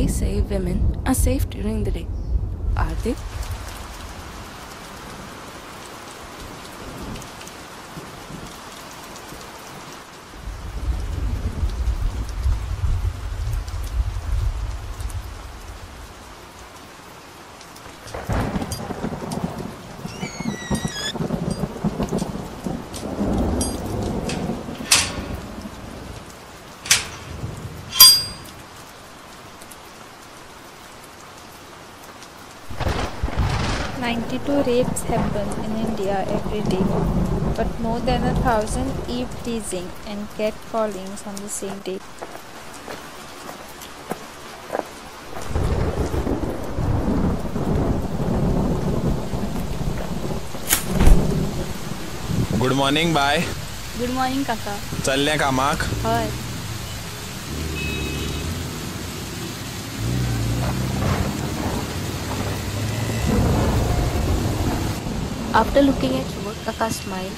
They say women are safe during the day. Are they? 92 rapes happen in India every day, but more than 1,000 eve teasing and catcallings on the same day. Good morning bye. Good morning काका. चल्लें कामाक? हय. After looking at Subodh Kaka's smile,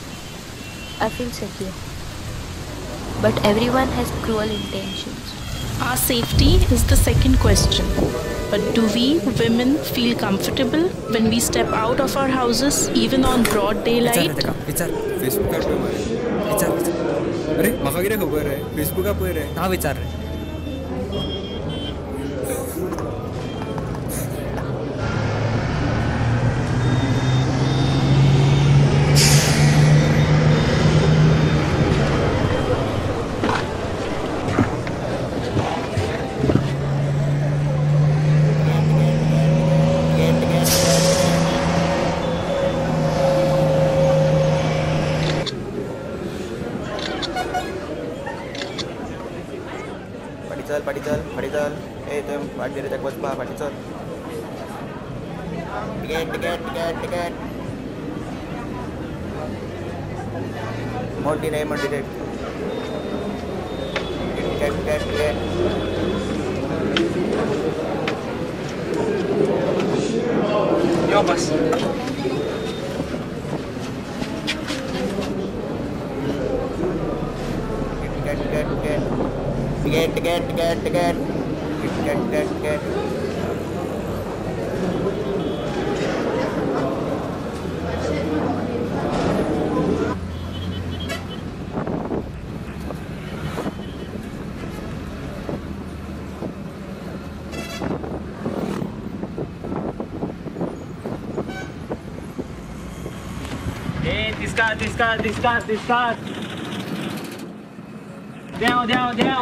I feel secure. But everyone has cruel intentions. Our safety is the second question. But do we women feel comfortable when we step out of our houses even on broad daylight? विचार फेसबुकार पळय मरे. विचार विचार. अरे म्हाका कितें खबर रे, फेसबुकार पळय रे. ना विचार रे. चल फाटी चल फाटी चल. ए थंय वाटेर ताका वचपा फाटी चल. Ticket ticket ticket ticket. मोटी रे मोटी रे. Ticket ticket ticket. यो बस. Ticket ticket ticket. Ticket ticket ticket ticket ticket ticket ticket. ए तिस्कार तिस्कार तिस्कार तिस्कार. देव देव देव.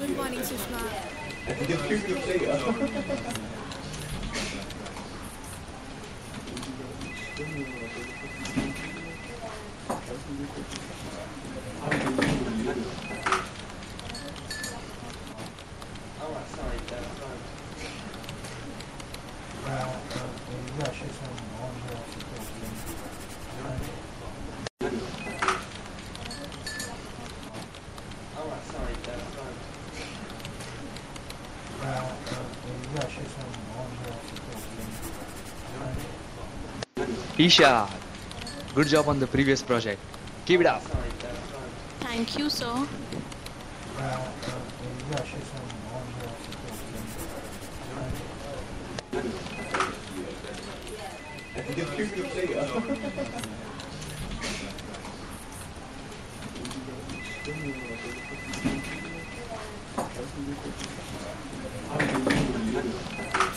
Good morning, Sushma. Isha, good job on the previous project. Keep it up. Thank you, sir.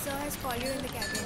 Sir has called you in the cabin.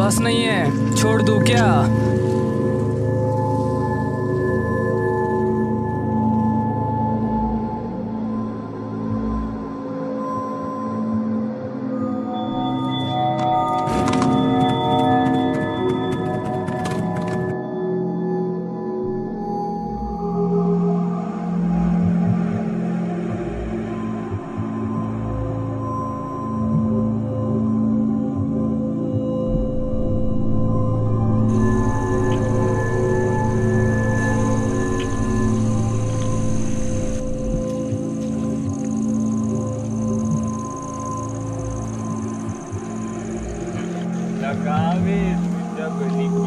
बस नहीं है, छोड़ दूँ क्या?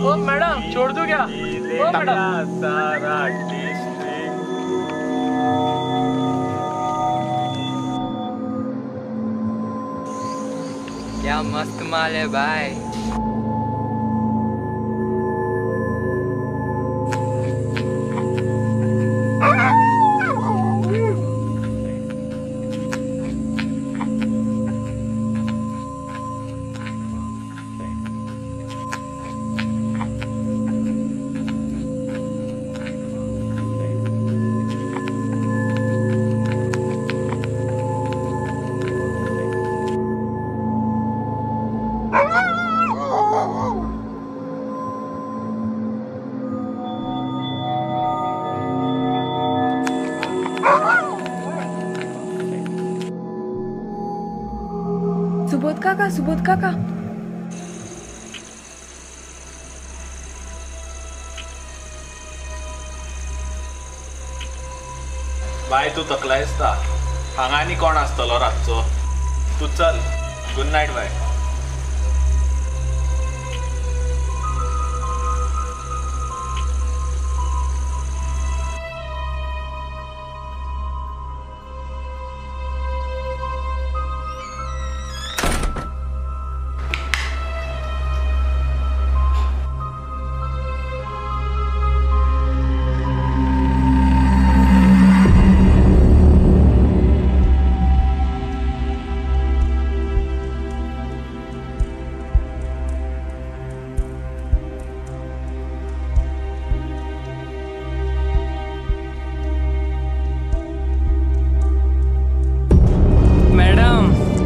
ओ madam छोड़ दूँ क्या? ओ मैडम सारा डिस्ट्रिक्ट। क्या मस्त माल है भाई। सुबोध काका, सुबोध काका, बाय तूं तकलाय दिसता. हांगा आनी कोण आसतलो रातचो? तूं चल. गुड नायट बाय.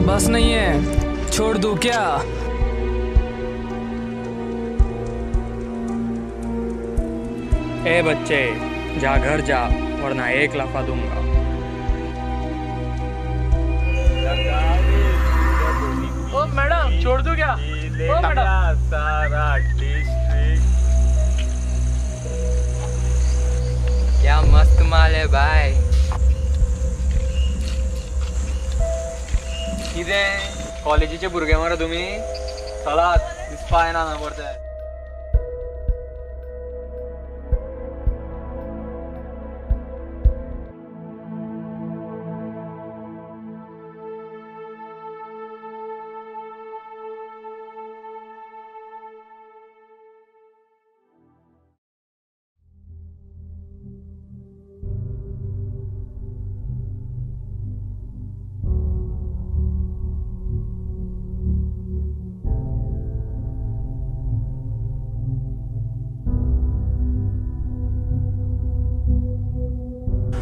बस नहीं है, छोड़ दूँ क्या? ए बच्चे, जा घर जा, वरना एक लफा दूंगा। ओ मैडम छोड़ दूँ क्या? ओ मैडम सारा डिस्ट्रिक्ट। क्या मस्त माल है भाई। कितें कॉलेजीचे भुरगे मरे तुमी? चलात दिसपा येना ना परते.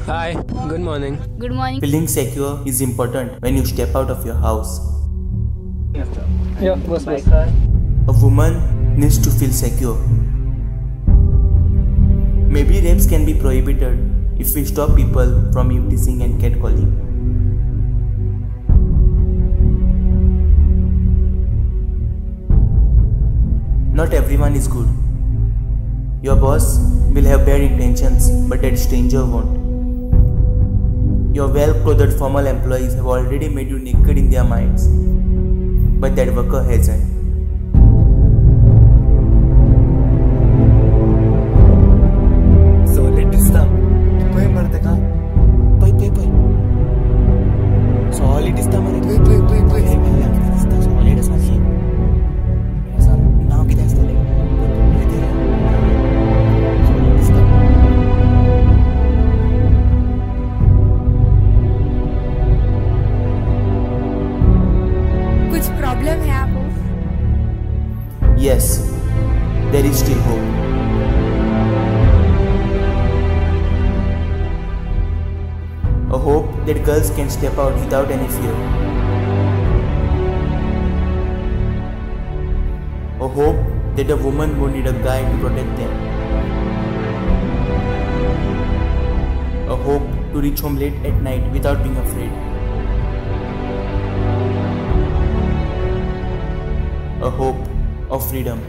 Hi, good morning. Good morning. Feeling secure is important when you step out of your house. Yeah, bus, bus. A woman needs to feel secure. Maybe rapes can be prohibited if we stop people from eve-teasing and catcalling. Not everyone is good. Your boss will have bad intentions, but that stranger won't. Your well-clothed formal employees have already made you naked in their minds, but that worker hasn't. Solid दिसता. पळय मरे तेका. पळय पळय पळय. Solid दिसता मरे. पळय पळय पळय पळय. कितें दिसता? सॉलिड आसा न्ही. आसा नांव कितें आसतलें? सॉलिड दिसता. कुछ प्रॉब्लम है आपको? that girls can step out without any fear. A hope that a woman won't need a guy to protect them. A hope to reach home late at night without being afraid. A hope of freedom.